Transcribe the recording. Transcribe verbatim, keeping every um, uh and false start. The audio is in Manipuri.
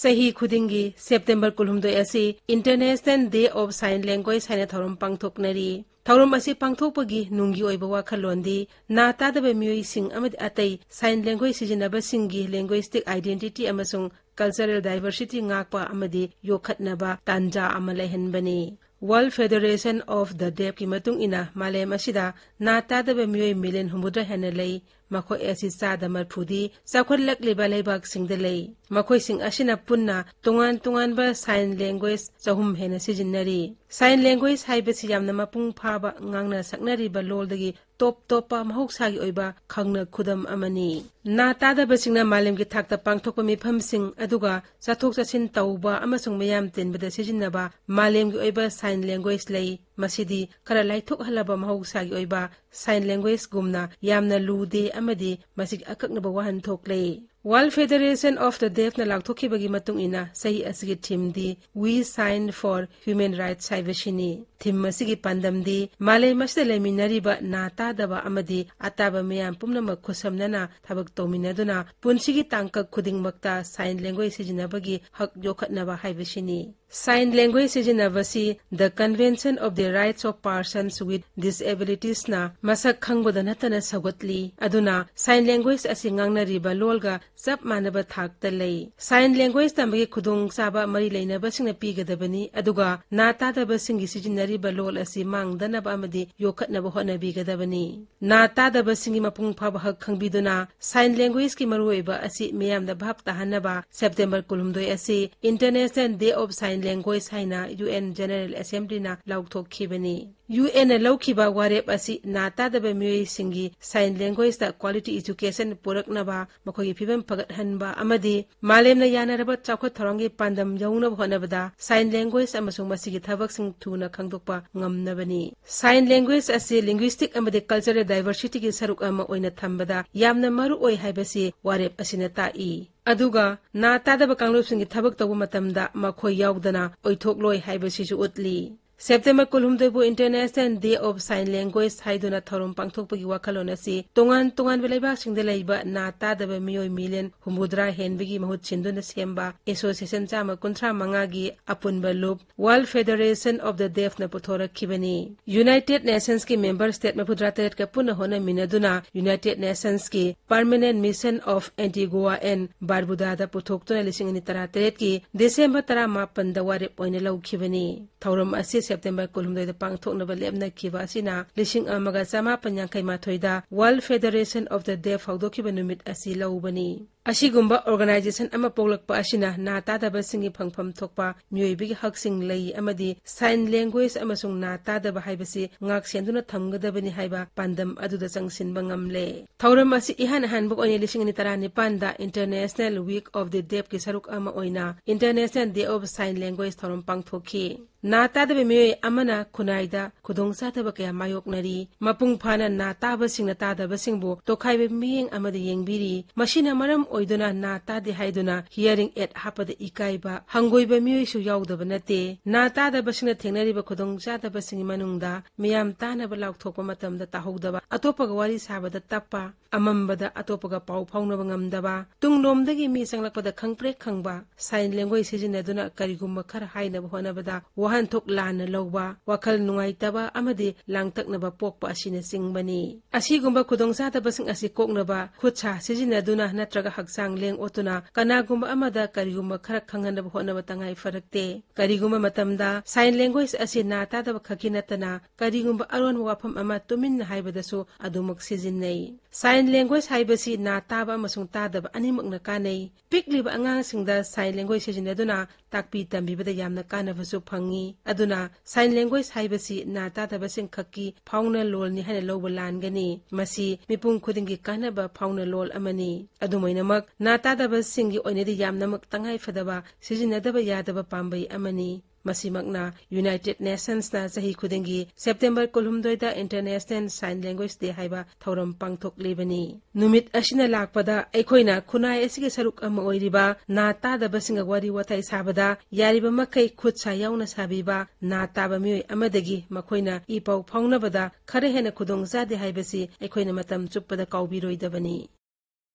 ꯆꯍꯤ ꯈꯨꯗꯤꯡꯒꯤ ꯁꯦꯞꯇꯦꯝꯕꯔ ꯀꯨꯟꯍꯨꯝꯗꯣꯏ ꯑꯁꯤ International Day of Sign Language ꯍꯥꯏꯅ ꯊꯧꯔꯝ ꯄꯥꯡꯊꯣꯛꯅꯔꯤ꯫ ꯊꯧꯔꯝ ꯑꯁꯤ ꯄꯥꯡꯊꯣꯛꯄꯒꯤ ꯅꯨꯡꯒꯤ ꯑꯣꯏꯕ ꯋꯥꯈꯜꯂꯣꯟꯗꯤ ꯅꯥ ꯇꯥꯗꯕ ꯃꯤꯑꯣꯏꯁꯤꯡ ꯑꯃꯗꯤ ꯑꯇꯩ sign language ꯁꯤꯖꯤꯟꯅꯕꯁꯤꯡꯒꯤ linguistic identity ꯑꯃꯁꯨꯡ cultural diversity ꯉꯥꯛꯄ ꯑꯃꯗꯤ ꯌꯣꯛꯈꯠꯅꯕ ꯇꯥꯟꯖꯥ ꯑꯃ ꯂꯩꯍꯟꯕꯅꯤ꯫ World Federation of the Deafꯀꯤ ꯃꯇꯨꯡ ꯏꯟꯅ ꯃꯥꯂꯦꯝ ꯑꯁꯤꯗ ꯅꯥ ꯇꯥꯗꯕ ꯃꯤꯑꯣꯏ ꯃꯤꯂꯤꯌꯟ ꯍꯨꯝꯐꯨꯇꯔꯥ ꯍꯦꯟꯅ ꯂꯩ꯫ ꯃꯈꯣꯏ ꯑꯁꯤ ꯆꯥꯗ ꯃꯔꯤꯐꯨꯗꯤ ꯆꯥꯎꯈꯠꯂꯛꯂꯤꯕ ꯂꯩꯕꯥꯛꯁꯤꯡꯗ ꯂꯩ꯫ ꯃꯈꯣꯏꯁꯤꯡ ꯑꯁꯤꯅ ꯄꯨꯟꯅ ꯇꯣꯉꯥꯟ ꯇꯣꯉꯥꯟꯕ sign language ꯆꯍꯨꯝ ꯍꯦꯟꯅ ꯁꯤꯖꯤꯟꯅꯔꯤ꯫ Sign language ꯍꯥꯏꯕꯁꯤ ꯌꯥꯝꯅ ꯃꯄꯨꯡ ꯐꯥꯕ ꯉꯥꯡꯅ ꯁꯛꯅꯔꯤꯕ ꯂꯣꯜꯗꯒꯤ ꯇꯣꯞ ꯇꯣꯞꯄ ꯃꯍꯧꯁꯥꯒꯤ ꯑꯣꯏꯕ ꯈꯪꯅ ꯈꯨꯗꯝ ꯑꯃꯅꯤ꯫ ꯅꯥ ꯇꯥꯗꯕꯁꯤꯡꯅ ꯃꯥꯂꯦꯝꯒꯤ ꯊꯥꯛꯇ ꯄꯥꯡꯊꯣꯛꯄ ꯃꯤꯐꯝꯁꯤꯡ, ꯑꯗꯨꯒ ꯆꯠꯊꯣꯛ ꯆꯠꯁꯤꯟ ꯇꯧꯕ ꯑꯃꯁꯨꯡ ꯃꯤꯌꯥꯝ ꯇꯤꯟꯕꯗ ꯁꯤꯖꯤꯟꯅꯕ ꯃꯥꯂꯦꯝꯒꯤ ꯑꯣꯏꯕ sign language ꯂꯩ꯫ ꯃꯁꯤꯗꯤ ꯈꯔ ꯂꯥꯏꯊꯣꯛꯍꯜꯂꯕ ꯃꯍꯧꯁꯥꯒꯤ ꯑꯣꯏꯕ sign languageꯒꯨꯝꯅ ꯌꯥꯝꯅ ꯂꯨꯗꯦ ꯑꯃꯗꯤ ꯃꯁꯤꯒꯤ ꯑꯀꯛꯅꯕ ꯋꯥꯍꯟꯊꯣꯛ ꯂꯩ꯫ World Federation of the Deafꯅ ꯂꯥꯎꯊꯣꯛꯈꯤꯕꯒꯤ ꯃꯇꯨꯡ ꯏꯟꯅ, ꯆꯍꯤ ꯑꯁꯤꯒꯤ themeꯗꯤ We Sign for Human Rights ꯍꯥꯏꯕꯁꯤꯅꯤ꯫ Theme ꯑꯁꯤꯒꯤ ꯄꯥꯟꯗꯝꯗꯤ ꯃꯥꯂꯦꯝ ꯑꯁꯤꯗ ꯂꯩꯃꯤꯟꯅꯔꯤꯕ ꯅꯥ ꯇꯥꯗꯕ ꯑꯃꯗꯤ ꯑꯇꯥꯕ ꯃꯤꯌꯥꯝ ꯄꯨꯝꯅꯃꯛ ꯈꯨꯠꯁꯝꯅꯅ ꯊꯕꯛ ꯇꯧꯃꯤꯟꯅꯗꯨꯅ ꯄꯨꯟꯁꯤꯒꯤ ꯇꯥꯡꯀꯛ ꯈꯨꯗꯤꯡꯃꯛꯇ sign language ꯁꯤꯖꯤꯟꯅꯕꯒꯤ ꯍꯛ ꯌꯣꯛꯈꯠꯅꯕ ꯍꯥꯏꯕꯁꯤꯅꯤ꯫ Sign language ꯁꯤꯖꯤꯟꯅꯕꯁꯤ The Convention of the Rights of Persons with Disabilitiesꯅ ꯃꯁꯛ ꯈꯪꯕꯗ ꯅꯠꯇꯅ ꯁꯧꯒꯠꯂꯤ꯫ ꯑꯗꯨꯅ sign language ꯑꯁꯤ ꯉꯥꯡꯅꯔꯤꯕ ꯂꯣꯜꯒ ꯆꯞ ꯃꯥꯟꯅꯕ ꯊꯥꯛꯇ ꯂꯩ꯫ Sign language ꯇꯝꯕꯒꯤ ꯈꯨꯗꯣꯡꯆꯥꯕ ꯃꯔꯤ ꯂꯩꯅꯕꯁꯤꯡꯅ ꯄꯤꯒꯗꯕꯅꯤ, ꯑꯗꯨꯒ ꯅꯥ ꯇꯥꯗꯕꯁꯤꯡꯒꯤ ꯁꯤꯖꯤꯟꯅꯔꯤꯕ ꯂꯣꯜ ꯑꯁꯤ ꯃꯥꯡꯗꯅꯕ ꯑꯃꯗꯤ ꯌꯣꯛꯈꯠꯅꯕ ꯍꯣꯠꯅꯕꯤꯒꯗꯕꯅꯤ꯫ ꯅꯥ ꯇꯥꯗꯕꯁꯤꯡꯒꯤ ꯃꯄꯨꯡ ꯐꯥꯕ ꯍꯛ ꯈꯪꯕꯤꯗꯨꯅ sign languageꯀꯤ ꯃꯔꯨꯑꯣꯏꯕ ꯑꯁꯤ ꯃꯤꯌꯥꯝꯗ ꯚꯥꯞ ꯇꯥꯍꯟꯅꯕ ꯁꯦꯞꯇꯦꯝꯕꯔ ꯀꯨꯟꯍꯨꯝꯗꯣꯏ ꯑꯁꯤ International Day of Sign Language ꯍꯥꯏꯅ UN General Assemblyꯅ ꯂꯥꯎꯊꯣꯛꯈꯤꯕꯅꯤ꯫ UNꯅ ꯂꯧꯈꯤꯕ ꯋꯥꯔꯦꯞ ꯑꯁꯤ ꯅꯥ ꯇꯥꯗꯕ ꯃꯤꯑꯣꯏꯁꯤꯡꯒꯤ sign languageꯇ quality education ꯄꯨꯔꯛꯅꯕ, ꯃꯈꯣꯏꯒꯤ ꯐꯤꯕꯝ ꯐꯒꯠꯍꯟꯕ ꯑꯃꯗꯤ ꯃꯥꯂꯦꯝꯅ ꯌꯥꯅꯔꯕ ꯆꯥꯎꯈꯠ ꯊꯧꯔꯥꯡꯒꯤ ꯄꯥꯟꯗꯝ ꯌꯧꯅꯕ ꯍꯣꯠꯅꯕꯗ sign language ꯑꯃꯁꯨꯡ ꯃꯁꯤꯒꯤ ꯊꯕꯛꯁꯤꯡ ꯊꯨꯅ ꯈꯪꯗꯣꯛꯄ ꯉꯝꯅꯕꯅꯤ꯫ Sign language ꯑꯁꯤ linguistic ꯑꯃꯗꯤ cultural diversityꯒꯤ ꯁꯔꯨꯛ ꯑꯃ ꯑꯣꯏꯅ ꯊꯝꯕꯗ ꯌꯥꯝꯅ ꯃꯔꯨ ꯑꯣꯏ ꯍꯥꯏꯕꯁꯤ ꯋꯥꯔꯦꯞ ꯑꯁꯤꯅ ꯇꯥꯛꯏ꯫ ꯑꯗꯨꯒ ꯅꯥ ꯇꯥꯗꯕ ꯀꯥꯡꯂꯨꯞꯁꯤꯡꯒꯤ ꯊꯕꯛ ꯇꯧꯕ ꯃꯇꯝꯗ ꯃꯈꯣꯏ ꯌꯥꯎꯗꯅ ꯑꯣꯏꯊꯣꯛꯂꯣꯏ ꯍꯥꯏꯕꯁꯤꯁꯨ ꯎꯠꯂꯤ꯫ ꯁꯦꯞꯇꯦꯝꯕꯔ ꯀꯨꯟꯍꯨꯝꯗꯣꯏꯕꯨ International Day of Sign Language ꯍꯥꯏꯗꯨꯅ ꯊꯧꯔꯝ ꯄꯥꯡꯊꯣꯛꯄꯒꯤ ꯋꯥꯈꯜꯂꯣꯟ ꯑꯁꯤ ꯇꯣꯉꯥꯟ ꯇꯣꯉꯥꯟꯕ ꯂꯩꯕꯥꯛꯁꯤꯡꯗ ꯂꯩꯕ ꯅꯥ ꯇꯥꯗꯕ ꯃꯤꯑꯣꯏ ꯃꯤꯂꯤꯌꯟ ꯍꯨꯝꯐꯨꯇꯔꯥ ꯍꯦꯟꯕꯒꯤ ꯃꯍꯨꯠ ꯁꯤꯟꯗꯨꯅ ꯁꯦꯝꯕ ꯑꯦꯁꯣꯁꯤꯌꯦꯁꯟ ꯆꯥꯝꯃ ꯀꯨꯟꯊ꯭ꯔꯥ ꯃꯉꯥꯒꯤ ꯑꯄꯨꯟꯕ ꯂꯨꯞ World Federation of the Deafꯅ ꯄꯨꯊꯣꯔꯛꯈꯤꯕꯅꯤ꯫ United Nationsꯀꯤ member state ꯃꯔꯤꯐꯨꯇꯔꯥ ꯇꯔꯦꯠꯀ ꯄꯨꯟꯅ ꯍꯣꯠꯅꯃꯤꯟꯅꯗꯨꯅ United Nationsꯀꯤ Permanent Mission of Antigua and Barbudaꯗ ꯄꯨꯊꯣꯛꯇꯨꯅ ꯂꯤꯁꯤꯡ ꯑꯅꯤ ꯇꯔꯥꯇꯔꯦꯠꯀꯤ ꯗꯤꯁꯦꯝꯕꯔ ꯇꯔꯥꯃꯥꯄꯟꯗ ꯋꯥꯔꯦꯞ ꯑꯣꯏꯅ ꯂꯧꯈꯤꯕꯅꯤ꯫ ꯊꯧꯔꯝ ꯑꯁꯤ ꯁꯦꯞꯇꯦꯝꯕꯔ ꯀꯨꯟꯍꯨꯝꯗꯣꯏꯗ ꯄꯥꯡꯊꯣꯛꯅꯕ ꯂꯦꯞꯅꯈꯤꯕ ꯑꯁꯤꯅ ꯂꯤꯁꯤꯡ ꯑꯃꯒ ꯆꯃꯥꯄꯟ ꯌꯥꯡꯈꯩ ꯃꯥꯊꯣꯏꯗ World Federation of the Deaf ꯍꯧꯗꯣꯛꯈꯤꯕ ꯅꯨꯃꯤꯠ ꯑꯁꯤ ꯂꯧꯕꯅꯤ꯫ ꯑꯁꯤꯒꯨꯝꯕ organization ꯑꯃ ꯄꯣꯛꯂꯛꯄ ꯑꯁꯤꯅ ꯅꯥ ꯇꯥꯗꯕꯁꯤꯡꯒꯤ ꯐꯪꯐꯝ ꯊꯣꯛꯄ ꯃꯤꯑꯣꯏꯕꯒꯤ ꯍꯛꯁꯤꯡ ꯂꯩ ꯑꯃꯗꯤ sign language ꯑꯃꯁꯨꯡ ꯅꯥ ꯇꯥꯗꯕ ꯍꯥꯏꯕꯁꯤ ꯉꯥꯛ ꯁꯦꯟꯗꯨꯅ ꯊꯝꯒꯗꯕꯅꯤ ꯍꯥꯏꯕ ꯄꯥꯟꯗꯝ ꯑꯗꯨꯗ ꯆꯪꯁꯤꯟꯕ ꯉꯝꯂꯦ꯫ ꯊꯧꯔꯝ ꯑꯁꯤ ꯏꯍꯥꯟ ꯑꯍꯥꯟꯕ ꯑꯣꯏꯅ ꯂꯤꯁꯤꯡ ꯑꯅꯤ ꯇꯔꯥꯅꯤꯄꯥꯟꯗ International Week of the Deafꯀꯤ ꯁꯔꯨꯛ ꯑꯃ ꯑꯣꯏꯅ International Day of Sign Language ꯊꯧꯔꯝ ꯄꯥꯡꯊꯣꯛꯈꯤ꯫ ꯅꯥ ꯇꯥꯗꯕ ꯃꯤꯑꯣꯏ ꯑꯃꯅ ꯈꯨꯟꯅꯥꯏꯗ ꯈꯨꯗꯣꯡꯆꯥꯗꯕ ꯀꯌꯥ ꯃꯥꯌꯣꯛꯅꯔꯤ꯫ ꯃꯄꯨꯡ ꯐꯥꯅ ꯅꯥ ꯇꯥꯕꯁꯤꯡꯅ ꯇꯥꯗꯕꯁꯤꯡꯕꯨ ꯇꯣꯈꯥꯏꯕ ꯃꯤꯠꯌꯦꯡ ꯑꯃꯗ ꯌꯦꯡꯕꯤꯔꯤ꯫ ꯃꯁꯤꯅ ꯃꯔꯝ ꯑꯣꯏꯗꯨꯅ ꯅꯥ ꯇꯥꯗꯦ ꯍꯥꯏꯗꯨꯅ hearing aid ꯍꯥꯞꯄꯗ ꯏꯀꯥꯏꯕ, ꯍꯪꯒꯣꯏꯕ ꯃꯤꯑꯣꯏꯁꯨ ꯌꯥꯎꯗꯕ ꯅꯠꯇꯦ꯫ ꯅꯥ ꯇꯥꯗꯕꯁꯤꯡꯅ ꯊꯦꯡꯅꯔꯤꯕ ꯈꯨꯗꯣꯡꯆꯥꯗꯕꯁꯤꯡꯒꯤ ꯃꯅꯨꯡꯗ ꯃꯤꯌꯥꯝ ꯇꯥꯅꯕ ꯂꯥꯎꯊꯣꯛꯄ ꯃꯇꯝꯗ ꯇꯥꯍꯧꯗꯕ, ꯑꯇꯣꯞꯄꯒ ꯋꯥꯔꯤ ꯁꯥꯕꯗ ꯇꯞꯄ, ꯑꯃꯝꯕꯗ ꯑꯇꯣꯞꯄꯒ ꯄꯥꯎ ꯐꯥꯎꯅꯕ ꯉꯝꯗꯕ, ꯇꯨꯡꯂꯣꯝꯗꯒꯤ ꯃꯤ ꯆꯪꯂꯛꯄꯗ ꯈꯪꯄ꯭ꯔꯦꯛ ꯈꯪꯕ, sign language ꯁꯤꯖꯤꯟꯅꯗꯨꯅ ꯀꯔꯤꯒꯨꯝꯕ ꯈꯔ ꯍꯥꯏꯅꯕ ꯍꯣꯠꯅꯕꯗ ꯋꯥꯍꯟꯊꯣꯛ ꯂꯥꯟꯅ ꯂꯧꯕ, ꯋꯥꯈꯜ ꯅꯨꯡꯉꯥꯏꯇꯕ ꯑꯃꯗꯤ ꯂꯥꯡꯇꯛꯅꯕ ꯄꯣꯛꯄ ꯑꯁꯤꯅꯆꯤꯡꯕꯅꯤ꯫ ꯑꯁꯤꯒꯨꯝꯕ ꯈꯨꯗꯣꯡꯆꯥꯗꯕꯁꯤꯡ ꯑꯁꯤ ꯀꯣꯛꯅꯕ ꯈꯨꯠ ꯁꯥ ꯁꯤꯖꯤꯟꯅꯗꯨꯅ ꯅꯠꯇ꯭ꯔꯒ ꯍꯛꯆꯥꯡ ꯂꯦꯡ ꯑꯣꯠꯇꯨꯅ ꯀꯅꯥꯒꯨꯝꯕ ꯑꯃꯗ ꯀꯔꯤꯒꯨꯝꯕ ꯈꯔ ꯈꯪꯍꯟꯅꯕ ꯍꯣꯠꯅꯕ ꯇꯉꯥꯏ ꯐꯔꯛꯇꯦ꯫ ꯀꯔꯤꯒꯨꯝꯕ ꯃꯇꯝꯗ sign language ꯑꯁꯤ ꯅꯥ ꯇꯥꯗꯕ ꯈꯛꯀꯤ ꯅꯠꯇꯅ ꯀꯔꯤꯒꯨꯝꯕ ꯑꯔꯣꯟꯕ ꯋꯥꯐꯝ ꯑꯃ ꯇꯨꯃꯤꯟꯅ ꯍꯥꯏꯕꯗꯁꯨ ꯑꯗꯨꯃꯛ ꯁꯤꯖꯤꯟꯅꯩ꯫ Sign language ꯍꯥꯏꯕꯁꯤ ꯅꯥ ꯇꯥꯕ ꯑꯃꯁꯨꯡ ꯇꯥꯗꯕ ꯑꯅꯤꯃꯛꯅ ꯀꯥꯟꯅꯩ꯫ ꯄꯤꯛꯂꯤꯕ ꯑꯉꯥꯡꯁꯤꯡꯗ sign language ꯁꯤꯖꯤꯟꯅꯗꯨꯅ ꯇꯥꯛꯄꯤ ꯇꯝꯕꯤꯕꯗ ꯌꯥꯝꯅ ꯀꯥꯟꯅꯕꯁꯨ ꯐꯪꯏ꯫ ꯑꯗꯨꯅ sign language ꯍꯥꯏꯕꯁꯤ ꯅꯥ ꯇꯥꯗꯕꯁꯤꯡ ꯈꯛꯀꯤ ꯐꯥꯎꯅ ꯂꯣꯜꯅꯤ ꯍꯥꯏꯅ ꯂꯧꯕ ꯂꯥꯟꯒꯅꯤ꯫ ꯃꯁꯤ ꯃꯤꯄꯨꯝ ꯈꯨꯗꯤꯡꯒꯤ ꯀꯥꯟꯅꯕ ꯐꯥꯎꯅ ꯂꯣꯜ ꯑꯃꯅꯤ꯫ ꯑꯗꯨꯝ ꯑꯣꯏꯅꯃꯛ, ꯅꯥ ꯇꯥꯗꯕꯁꯤꯡꯒꯤ ꯑꯣꯏꯅꯗꯤ ꯌꯥꯝꯅꯃꯛ ꯇꯉꯥꯏ ꯐꯗꯕ, ꯁꯤꯖꯤꯟꯅꯗꯕ ꯌꯥꯗꯕ ꯄꯥꯝꯕꯩ ꯑꯃꯅꯤ꯫ ꯃꯁꯤꯃꯛꯅ United Nationsꯅ ꯆꯍꯤ ꯈꯨꯗꯤꯡꯒꯤ September ꯀꯨꯟꯍꯨꯝꯗꯣꯏꯗ International Sign Language Day ꯍꯥꯏꯕ ꯊꯧꯔꯝ ꯄꯥꯡꯊꯣꯛꯂꯤꯕꯅꯤ꯫ ꯅꯨꯃꯤꯠ ꯑꯁꯤꯅ ꯂꯥꯛꯄꯗ ꯑꯩꯈꯣꯏꯅ ꯈꯨꯟꯅꯥꯏ ꯑꯁꯤꯒꯤ ꯁꯔꯨꯛ ꯑꯃ ꯑꯣꯏꯔꯤꯕ ꯅꯥ ꯇꯥꯗꯕꯁꯤꯡꯒ ꯋꯥꯔꯤ ꯋꯥꯇꯥꯏ ꯁꯥꯕꯗ ꯌꯥꯔꯤꯕ ꯃꯈꯩ ꯈꯨꯠ ꯁꯥ ꯌꯥꯎꯅ ꯁꯥꯕꯤꯕ ꯅꯥ ꯇꯥꯕ ꯃꯤꯑꯣꯏ ꯑꯃꯗꯒꯤ ꯃꯈꯣꯏꯅ ꯏ ꯄꯥꯎ ꯐꯥꯎꯅꯕꯗ ꯈꯔ ꯍꯦꯟꯅ ꯈꯨꯗꯣꯡ ꯆꯥꯗꯦ ꯍꯥꯏꯕꯁꯤ ꯑꯩꯈꯣꯏꯅ ꯃꯇꯝ ꯆꯨꯞꯄꯗ ꯀꯥꯎꯕꯤꯔꯣꯏꯗꯕꯅꯤ꯫